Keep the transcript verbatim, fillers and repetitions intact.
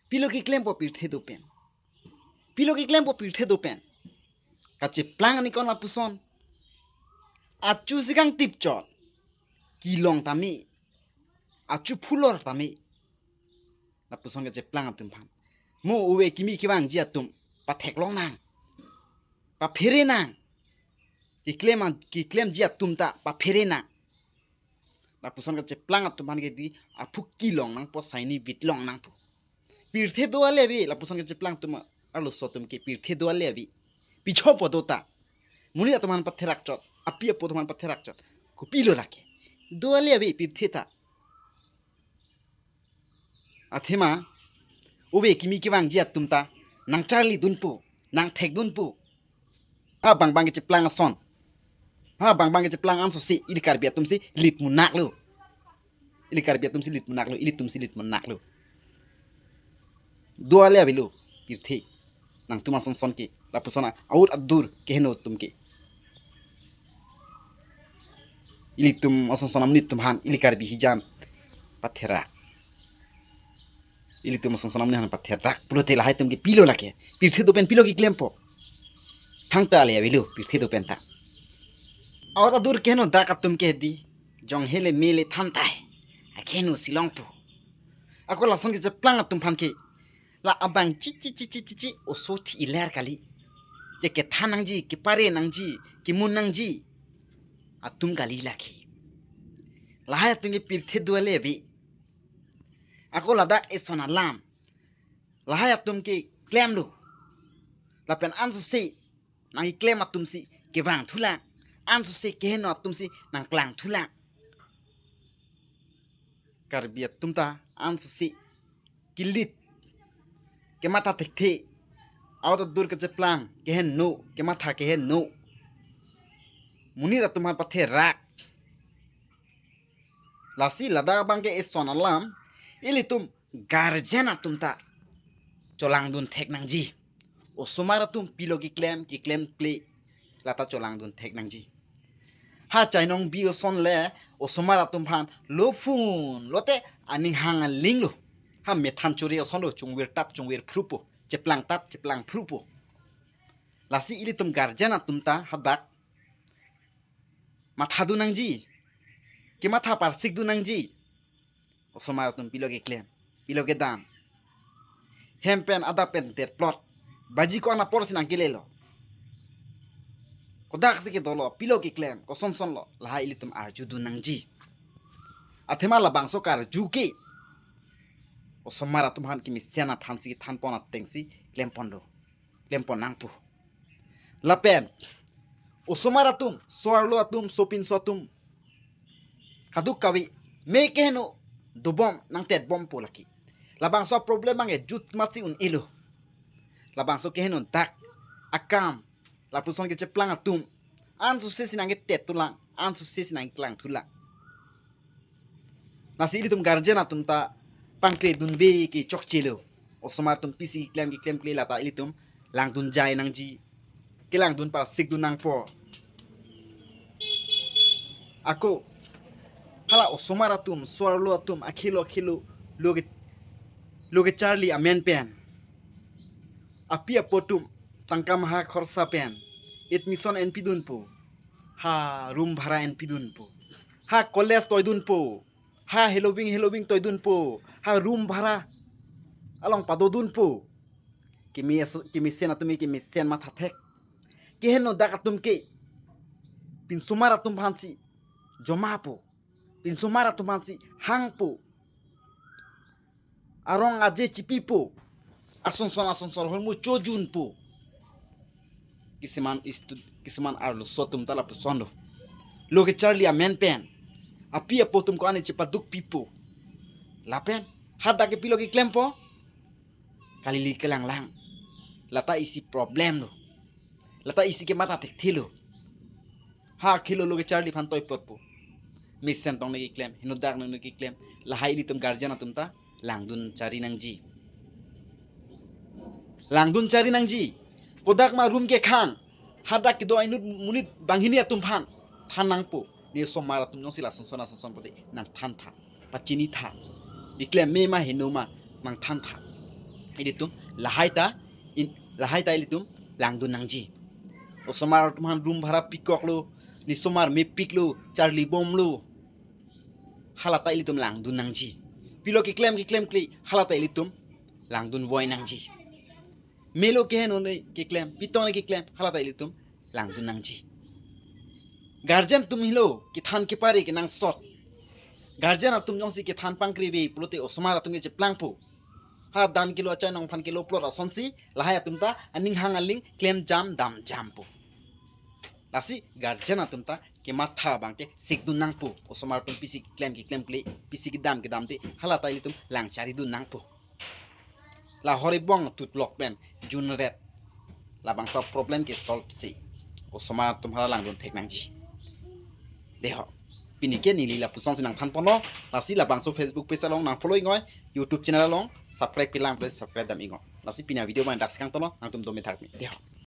Pilo keklempo pirthe do pen? Pilo keklempo pirthe do pen? Kacheplang anikon lapuson. Achu si kangtip chot. Kelong tame. Achu phulor tame. Lapuson kacheplang atum aphan. Mo ove kimi kevangji atum patheklong nang. Paphere nang. Keklem an-, keklemji atum ta paphere nang. Lapuson kacheplang atum aphan ke di aphu kelong nangpo, saini vitlong nangpo. Pirthe do ale ave, lapuson kacheplang atum arloso atum ke pirthe do ale ave. Pichopo do ta. Monit atum aphan patherak chot, api apo atum aphan patherak chot. Kopilo lake? Do ale ave pirthe ta. Athema, ove kimi kevangji atum ta nangcharlidunpo, nangthekdunpo. Ha bangbang kacheplang ason. Ha bangbang kacheplang anso si ili Karbi atum si lit munak lo. Ili Karbi atum si lit munak lo, ilitum si lit munak lo. Do ale avelo pirthe. Nangtum ason son ke, lapuson a-, aut adur keheno atum ke. Ilitum ason son amonit atum aphan, ili Karbi hijan patherak. Ilitum ason son amonit aphan patherak pulote lahai atum ke pilo lake? Pirthe do pen pilo keklempo? Thangta ale avelo pirthe do pen ta. Aut adur keheno dak atum ke di, jong hele mele thantai. Akeheno si longpo. Ako lason kacheplang atum aphan ke, la abang chi chi chi chi chi chi oso thi iler kali. Je kethan nangji, kepare nangji, kemun nangji atum kali lake. Lahai atum ke pirthe do ale ave. Ako ladak eson alam lahai atum ke klemlo. Lapen anso si nangkeklem atum si kevang thulang. Anso si keheno atum si nangklang thulang. Karbi atum ta anso si kelit, kematha thekthe, aut adur kacheplang keheno, kematha keheno. Monit atum aphan patherak. Lasi ladak abang ke eson alam, ilitum guardian atum ta cholangdun thek nangji. Osomar atum pilo keklem, keklemkle, lata cholangdun thek nangji. Ha chainong bi oson le osomar atum aphan lo phun lote aning hang aling lo. Ha methan chori oson lo, chungvir tap chungvir phrupo, cheplang tap cheplang phrupo. Lasi ilitum guardian atum ta hadak mathadun nangji, kematha parsikdun nangji. Osomar atum pilo keklem, pilo kedam. Hem pen adap pen det plot. Baji ko-an apor si nangkelelo? Kodak si kedolo, pilo keklem, koson son lo, lahai ilitum arjudun nangji. Athema labangso karju ke osomar atum aphan kemesen aphan si thanpon ateng si klempon do. Klempon nangpo. Lapen osomar atum, so-arlo atum, sopinso atum, kadokave me keheno dobom nangtetbompo lake. Labangso problem abang ke jut matsi un-elo. Labangso keheno dak akam, lapuson kecheplang atum, anso se si nangketet thulang, anso se si nangklang thulang. Lasi ilitum guardian atum ta pangkledunve ke chokchelo. Osomar atum pisi keklem keklemkle lata ilitum langdun jai nangji, kelangdun parsikdun nangpo. Ako hala osomar atum, so-arlo atum, akhelo akhelo, lo ke, lo kecharli amen pen api apo atum tangka maha khorsa pen admission enpidunpo, ha room bhara enpidunpo, ha college toidunpo, ha heloving heloving toidunpo, ha room bhara along padodunpo. Keme aso-, kemesen atum ke kemesen matha thek. Keheno dak atum ke pinsomar atum aphan si jomapo, pinsomar atum aphan si hangpo, arong aje chipipo, ason son ason son holmu chojunpo. Kisuman istu-, kisuman arloso atum ta lapuson do. Lo kecharli amen pen api apo atum ko-an chipaduk pipo. Lapen hadak ke pilo keklempo? Kalili kelanglang. Lata isi problem lo. Lata isi kematha thekthelo. Ha khelo lo kecharli aphan toi apotpo. Mesen tong ne keklem, henodak ne keklem. Lahai ilitum guardian atum ta langdun chari nangji. Langdun chari nangji. Kodak ma room kekhang, hadak kedo inut monit banghini atum aphan than nangpo. Ne osomar atum jongsi lason son ason son pulote nangthan tha, pachini tha. Iklem me ma heno ma nangthan tha. Ilitum lahai ta in, lahai ta ilitum langdun nangji. Osomar atum aphan room bhara pikoklo, ne osomar mepiklo, charli bomlo, hala ta ilitum langdun nangji. Pilo keklem keklemkle, hala ta ilitum langdun voi nangji. Melo keheno ne keklem, pitong ne keklem, hala ta ilitum langdun nangji. Guardian atum helo kethan kepare kenangsot. Guardian atum jongsi kethan pangkri ave pulote osomar atum ke cheplangpo. Ha dan kelo achai nong aphan kelo plot asonsi lahai atum ta aning hang aling klem jam dam jampo. Lasi guardian atum ta kematha abang ke sikdun nangpo. Osomar atum pisi keklem keklemkle, pisi kedam kedam te, hala ta ilitum lang charidun nangpo. La hor ebong tutlok pen junret, labangso problem ke solve si osomar atum hala langdun thek nangji. Deho. Pini ke neli lapuson si nangthan ponlo. Lasi labangso Facebook page along nang follow ingoi, YouTube channel along subscribe kelang pulote subscribe dam ingoi. Lasi pini avideo abang dak si kangtonlo, nangtum dome thakmi. Deho.